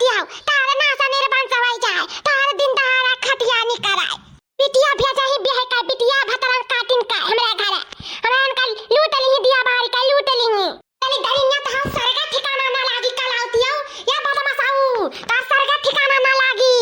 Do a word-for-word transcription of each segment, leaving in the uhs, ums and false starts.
दियाओ, तारे ना सनेर बन सवाई जाए, तारे दिन दहाड़ा खटिया निकराए। बिटिया भेजा ही बियाह का, बिटिया भतरन काटिन का, हमरा घरे। हमरा उनका लूट लिही दिया बाहर का, लूट लिही। तनी दरिया तो हम सरगा ठिकाना ना लागी, कलावतियो, या बदमाशाऊ, तार सरगा ठिकाना ना लागी।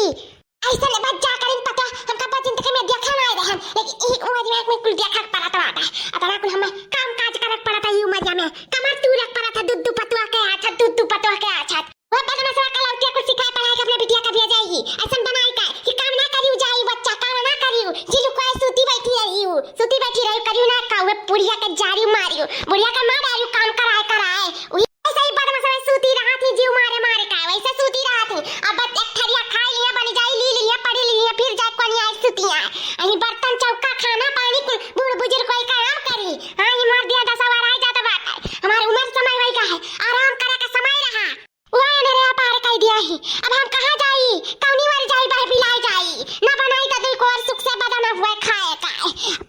ऐसे ले बच्चा करिन पता, हमका बचिन तक में देखा ना रहे हम, लेकिन ई उमरिया में कुल देखा के पड़त बाटे। अतना कुल हमें काम काज करक पड़त है, ई उमरिया में कमर तूरक पड़त है, दुद्दू पतुआ के आछत, दुद्दू पतुआ के आछत। वो बदमाशवा कलौतिया कुल सिखाए पढ़ाए के अपने बिटिया का भेजा ही। ऐसन बनाई का कि काम ना करियो जाई बच्चा, काम ना करियो। जिलु कोई सूती बैठी रहियो, सूती बैठी रहियो, करियो ना का, वो बुढ़िया के जारियो मारियो, बुढ़िया के मार डारियो काम कराए कराए। वही ऐसे ही बदमाशवा सूती रहा थी, जीव मारे मारे का, वैसे सूती रहा थी। अब बस एक थरिया खाई लिया, बनी जाई, ली लिया, पढ़ी लिया, फिर जाए कोनी आई सूती आए। अही बर्तन चौका खाना पानी कुल बूढ़ बुजुर्ग कोई काम करी। हाँ, ये मर दिया दसवा रह जाता बात है। हमार उम्र समय वही का है, आराम करे का समय रहा। वो अनेरवा पार कई दिया ही। अब हम कहाँ जाई? कौनी मर जाई, बाय बिलाई जाई? ना बनाई त दुई कोर सुख से बदन हुए खाए का।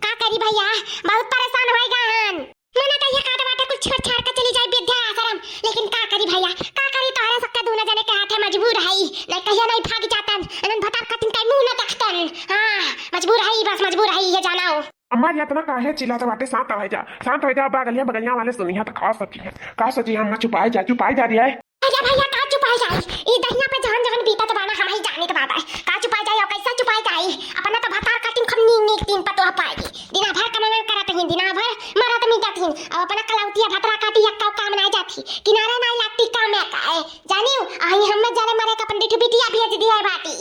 का करी भैया, बहुत परेशान होई गए हन। मना कहिया काट बाटे कुल छोड़ छाड़ के चली जाई वृद्धाश्रम, लेकिन का करी भैया, का करी, तोहरे सबके दूनो जने के हाथे मजबूर हई, नहीं कहिया नहीं भाग जातन, अनन भतार कटिन कई मुंह न देखतन। हाँ, मजबूर हई, बस मजबूर हई, ये जानाओ। अम्मा, ये इतना काहे चिल्लात बाटे? शांत हो जा, शांत हो जा। अब बगलिया बगलिया वाले सुनिया तो का सोची है, का सोची? अम्मा चुपाए जा, चुपाए जा रही है। अरे भैया, का चुपाए जाई? ई दहिया पे जहन जहन बीतत बा ना, हम ही जानित बाटे। का चुपाए जाई और कैसे चुपाए जाई? अपना तो भतार काटिन खूब नीक नीक तीन पतोह पाई। दिना भर कमाना करत ही, दिना भर मरत मिटत ही। अब अपना कलौतिया भतरा काटी, एक काम ना जाती। किनारे ना लागती काम में का है। जानियो, अही हम में जाने मरे का अपन बिटू बिटिया भेज दिया बाटी।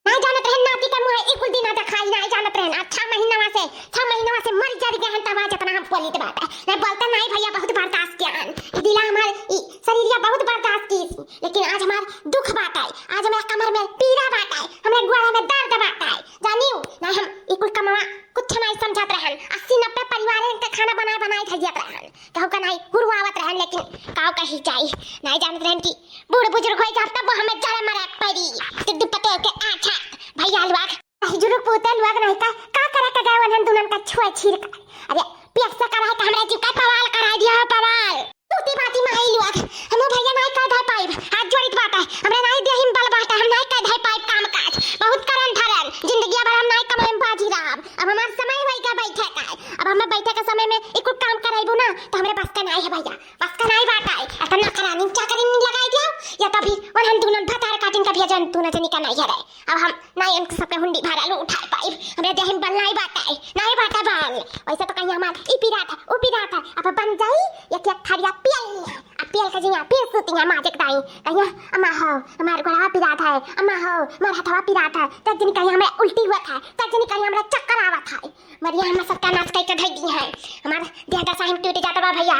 नहीं जानत रहन नाती का मुँह ई कुल दिना देखाई, नहीं जानत रहन। आ छह महीनवा से, छह महीनवा से मर जर गए हैं, तब आज इतना हम बोलित बाटे। नहीं बोलते नहीं भैया, बहुत बर्दाश्त किया हन। ई दिला हमार, ई शरीरिया बहुत बर्दाश्त की, लेकिन आज हमार दुख बाटे, आज हमारे कमर में पीड़ा बाटे, हमारे गोड़ा में दर्द बाटे। जानियो, नहीं हम ई कुल कमवा कुछ नहीं समझत रहन। अस्सी नब्बे परिवार के खाना बनाए बनाए धैयत रहन। कहू का नहीं हुरवावत रहन, लेकिन काव कही जाई, नहीं जानत रहन कि बूढ़ बुजुर्ग होई जाब तब हमें जरे मरे के पड़ी। तो दुपट्टे के आछा भैया लोग, कही जुलुक पूते लोग नहीं का, का करे के गए वनहन दुनन का छुए छीर का। अरे पेट से करा है कि हमरा जीव का पवाल करा दिया है, पवाल। तूती बाती माई लोग, हमो भैया नहीं कह धर पाइब, हाथ जोड़ित बाटे, हमरा नहीं देहिम बल बाटे, हम नहीं कह धर पाइब काम काज। बहुत करन धरन, जिंदगी भर हम नहीं कमाइम बाजी रहब। अब हमार समय होई का बैठे का, अब हमें बैठे के समय में एको काम कराइबो ना तो हमरे बस का नहीं है भैया, बस का नहीं बाटे। इतना करानी चाकरी नहीं लगाई दिया, या तभी वनहन दुनन भतार काटिन का भेजन दुनो जनी का नहीं है रे। अब हम ना इनके सबके हुंडी भाड़ा लो उठा पाइब, हमरे देह में बल नहीं बाटे, नहीं बाटे बल। वैसे तो कहीं हमार ई पीरा था, ऊ पीरा था, अब बन जाई एक एक थरिया पियल लिया, अब पियल के जिया फिर सूती है माजिक दाई, कहीं अम्मा हो, हमार गोड़वा पीरा था, अम्मा हो, हमार हथवा पीरा था, तब जनी कहीं हमरा उल्टी हुआ था, तब जनी कहीं हमरा चक्कर आवा था। मरिया हमरा सबका नाश कई के धई दी है, हमार देह दशा हम टूट जाता बा भैया,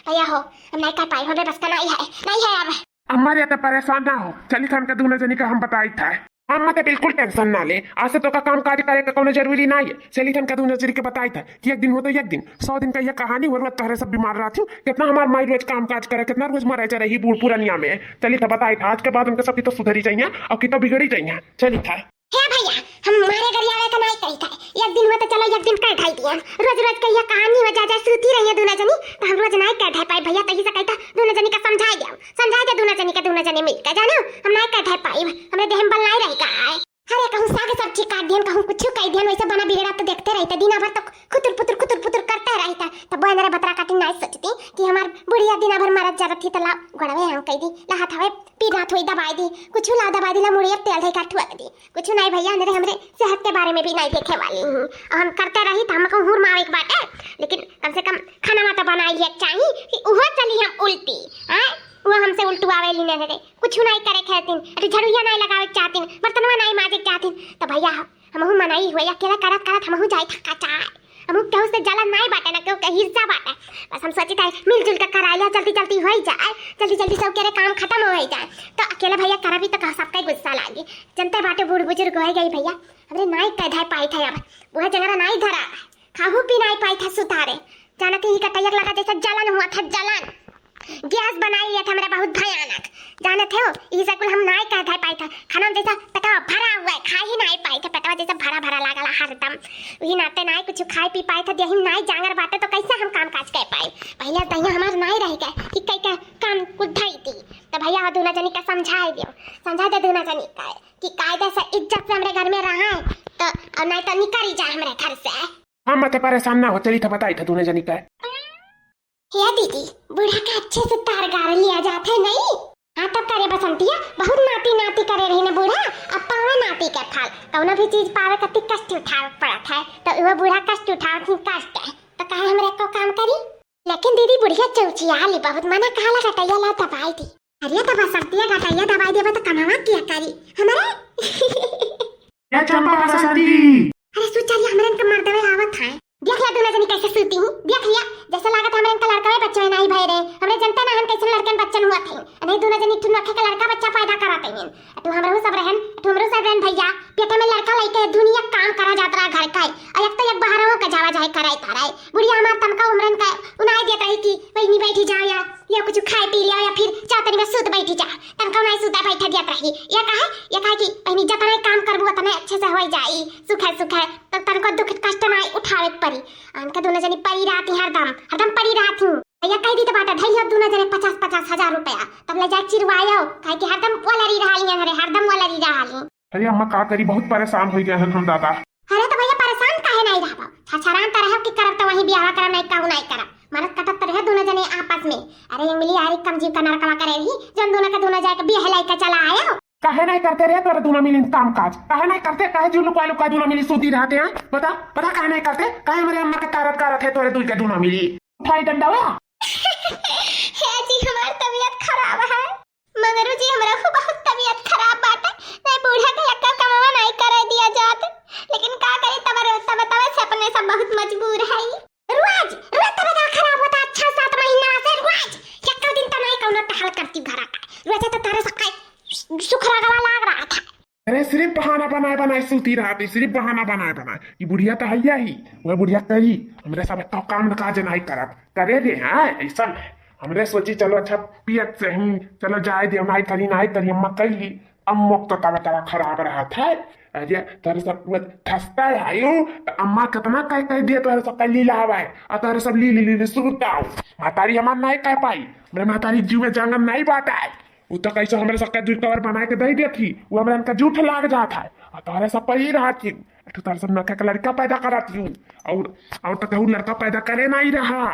भैया हो, हम नहीं कर पाई, हमें बस का नहीं है, नहीं है अब। अम्मा रे, तो परेशान ना हो, चली थान के दुनो जनी का हम बताई था। अम्मा तो बिल्कुल टेंशन ना ले, आज से तोका काम काज करे के कोनो जरूरी ना है। चली थान के दुनो जनी के बताई था कि एक दिन हो तो एक दिन, सौ दिन का ये कहानी हो, रोज तोहरे सब बीमार रहती हूँ। कितना हमार माई रोज काम काज करे, कितना रोज मरे जा रही बूढ़ पुरनिया में। चली था बताई था, आज के बाद उनके सब की तो सुधरी जाइए और की तो बिगड़ी जाइए। चली था। हे भैया, हम मारे गरियावे का नाई कही था, एक दिन हो तो चलो एक दिन कह ढाई दिया। रोज रोज के ये कहानी हो जा जाए, सूती रहिए दुनो जनी, तो हम रोज नाई कह ढाई पाए भैया, तही से कहता दुनो जनी का समझाई दिया। समझा दे दुनो जनी के, दुनो जनी मिल के, जानो, हम नाई कह धर पाइब, हमरे देह में बल नाई रही का आए। अरे कहूँ साग सब्जी काट दिहन, कहूँ कुछ कह दिहन, वैसे बना बिगड़ा तो देखते रहते, दिना भर तो खुतुर पुतुर खुतुर पुतुर करते रहते। तब वो हमारे बतरा काटी नाई सोचती कि हमार बुढ़िया दिना भर मरत जरत थी, तो ला गोड़वे हम कह दी, ला हाथ हवे पीर हाथ हुई दबाई दी, कुछ ला दबाई दी, ला मुड़िया तेल धई का ठुआ दी, कुछ नाई भैया, हमारे हमरे सेहत के बारे में भी नाई देखे वाली ही। और हम करते रही तो हमको हुर मावे के बाटे, लेकिन कम से कम खाना तो बनाई लिया चाहिए कि उहो चली हम उल्टी, हैं? वो हमसे उल्टवावे ली नहीं रे, कुछ नहीं करे खातिन, अरे झड़ुइया नहीं लगावे चाहतिन, बर्तनवा नहीं माजे चाहतिन, तो भैया हमहू मनाई हुए, अकेला करत करत हमहू जाई थका चाहे, हमहू केहू से जलन नहीं बाटे ना केहू के हिस्सा बाटे, बस हम सोची था मिलजुल के कराई लिया, जल्दी जल्दी हो जाए, जल्दी जल्दी सब के रे काम खत्म हो जाए, तो अकेले भैया करा भी तो कहा सबका गुस्सा लागी, जनते बाटे बूढ़ बुजुर्ग हो गई भैया, हमरे नाई कह धाय पाई था अब, वह जंगरा नाई धरा, खाहू पी नाई पाई था सुतारे, जाना के ही कटैया लगा जैसे जलन हुआ था, जलन। गैस बनाई लेत हमरे बहुत भयानक। जानत हो, ई से कुल हम नाई कह धाई पाई था। खाना में जैसा पेटवा भरा हुआ है, खा ही नाई पाई था। पेटवा जैसा भरा भरा लागल हरदम। वही नाते नाई कुछ खाए पी पाई था, देही में नाई जांगर बाटे तो कैसे हम काम काज कर पाई। पहले दहिया हमार नाई रह गए कि कई का काम कुल धई दी। तो भैया हो दूना जनी का समझाए दियो, समझा दे दूना जनी का कि कायदे से इज्जत से हमरे घर में रहा है तो, और नहीं तो निकल ही जाए हमरे घर से। हम मत परेशान ना हो, चली था बताई था दूना जनी का। हे दीदी, बूढ़ा का अच्छे से तार गार लिया जात है नहीं? हाँ तब करे बसंतिया, बहुत नाती नाती करे रही ना बूढ़ा। अब पावे नाती के फल। कौनो भी चीज पावे खातिर कष्ट उठावे पड़त है, तो वो बूढ़ा कष्ट उठावत ही कष्ट है, तो कहे हमरे को काम करी। लेकिन दीदी बुढ़िया चौचिया ली बहुत, मना कहाला गटैया ला दबाई दी। अरे तो बसंतिया गटैया दबाई देबे तो कमावा किया करी हमरे? क्या चंपा बसंती? अरे सुचरिया, हमरे इनका मर्दवे आवत है। देख लिया दूना जनी कैसे सूती हूँ, देख लिया। जैसे लागत हमरे इनका लड़का में बच्चे नहीं भय रहे। हमरे जनते ना हम कैसे लड़कन बच्चन हुआ थे। नहीं दूना जनी ठुन रखे के लड़का बच्चा पैदा करा थे। तू हमरो सब रहन, तू हमरो सब रहन भैया। पेटे में लड़का लइके दुनिया काम करा जात रहा घर का। और एक तो एक बहरवों का जावा जाए कराए ताराए। बुढ़िया हमार तमका उमरन का उनाई देत रही कि बहिनी बैठी जाओ या, या कुछ खाए पी लिया या फिर जाओ तनी बस सूत बैठी जा। तनका उनाई सूता बैठा दिया रही। ये कहे, ये कहे कि बहिनी जतने काम करबू उतने अच्छे से होई जाई, सुखे सुखे, तो तनको दुख कष्ट नाई उठावे के परी। अनका दूना जनी परी रहती हरदम, हरदम परी रहती हूँ। भैया कह दी तो बाटा, धैल दूना जने पचास पचास हजार रुपया, तब ले जाए चिरवायो, काहे कि हरदम वलरी रहली हैं घरे, हरदम वलरी रहली। अरे अम्मा का करी, बहुत परेशान हो गए हैं हम दादा। अरे तो भैया परेशान काहे नहीं रहबा, छछरान तो रहो कि करब तो वहीं बियाह करब, नहीं कहू नहीं करब, मरत कटत तो रहे दूना जने आपस में। अरे उंगली आरी कम जीव का नरकवा करे रही, जन दूना का दूना जाए के बियाह लेके चला आयो। काहे नहीं करते रे तोरे दूना मिली काम काज? काहे नहीं करते? काहे जीव लुका लुका दूना मिली सूती रहते हैं? बता, बता काहे नहीं करते? काहे मेरे अम्मा के तारत कारत है तोरे दुई के दूना मिली? उठाई डंडवा। हे जी, हमार तबीयत खराब है। मंगरू जी, हमरा को बहुत तबीयत खराब बाटे। नहीं बूढ़ा के यक्का कमावा नहीं करे दिया जात। लेकिन का करी, तब, तब, तब से अपने सब बहुत मजबूर है। रोज, रोज तबीयत खराब होता, छह सात महीना से रोज। यक्का दिन तो नहीं कौनो टहल करती घरा का। रोज तो तारे सकाई सुखरा गवा लाग रहा था। अरे सिर्फ बहाना बनाए बनाए सूती रहती, सिर्फ बहाना बनाए बनाए। ये बुढ़िया तो हैया ही, वह बुढ़िया कही, हमरे सब तो काम काज नहीं करब, करे दे, हाँ, ऐसा है। हमरे सोची चलो अच्छा पियत से ही, चलो जाए दे, नहीं करी, नहीं करी, अम्मा कह ली, अम्मा तो तब तब खराब रहत है। अरे तोरे सब वो थसता है, तो अम्मा कितना कह कह दिया तोरे सब कह लीला हवाए, और तोरे सब ली ली ली ली सुताओ। महतारी हमार नहीं कह पाई, हमरे महतारी जीव में जांगर नहीं बाटा है। उ तो कैसे हमरे सबके दुई कवर बनाए के दे देती, वो हमरे इनका जूठ लाग जात है। और तोहरे सब पर ही रहती हूँ, तो तोहरे सब नखे के लड़का पैदा कराती हूँ, और, और तो कहूँ लड़का पैदा करे नहीं रहा।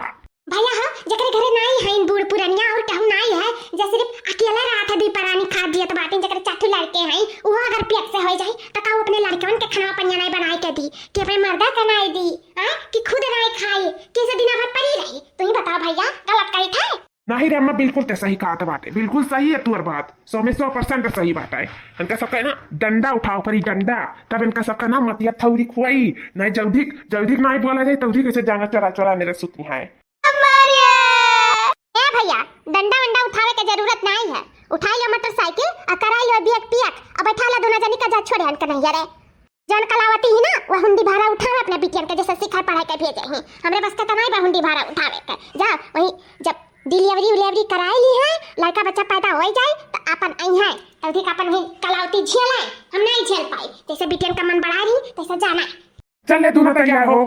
भैया हो, जेकरे घरे नाई हईन बूढ़ पुरनिया और कहूँ नाई है, जे सिर्फ अकेले रहत है, दुई परानी खाद दियत बाटिन, जेकरे चार ठो लड़के हैं, वो अगर पेट से हो जाए, तो का वो अपने लड़कवन के खाना पनिया नहीं बनाए के दी, कि अपने मर्दा के नहीं दी, हाँ? कि खुद नहीं खाई, कि से दिना भर पड़ी रही? तू ही बताओ भैया, गलत कही थे? नहीं रे अम्मा, बिल्कुल ते सही कहत बाटे, बिल्कुल सही है तोर बात, सौ में सौ परसेंट सही बात है। इनका सबका ना डंडा उठाओ परी, डंडा, तब इनका सबका ना मतिया थौरी खुआई। नहीं जल्दी, जल्दी नहीं बोला जाए, तौरी कैसे जाना चोरा चोरा मेरे सुती है। ए भैया, डंडा वंडा उठावे के जरूरत नहीं है, उठाई लो मोटरसाइकिल और कराई लो बियक पियक और बैठा लो दोनों जनी का जा छोड़े इनका नहीं रे। जौन कलावती ही ना, वह हुंडी भारा उठावे अपने बिटियन के, जैसे सिखाए पढ़ाई के भेजे ही। हमरे बस के तो नहीं बा हुंडी भारा उठावे के। जा वहीं जब डिलीवरी उलीवरी कराए ली है, लड़का बच्चा पैदा हो जाए, तो अपन आई है, तब ठीक अपन ही कलावती झेले, हम नहीं झेल पाई। जैसे बिटियन का मन बढ़ा रही, तैसे जाना। चल ले, दोनों तैयार हो।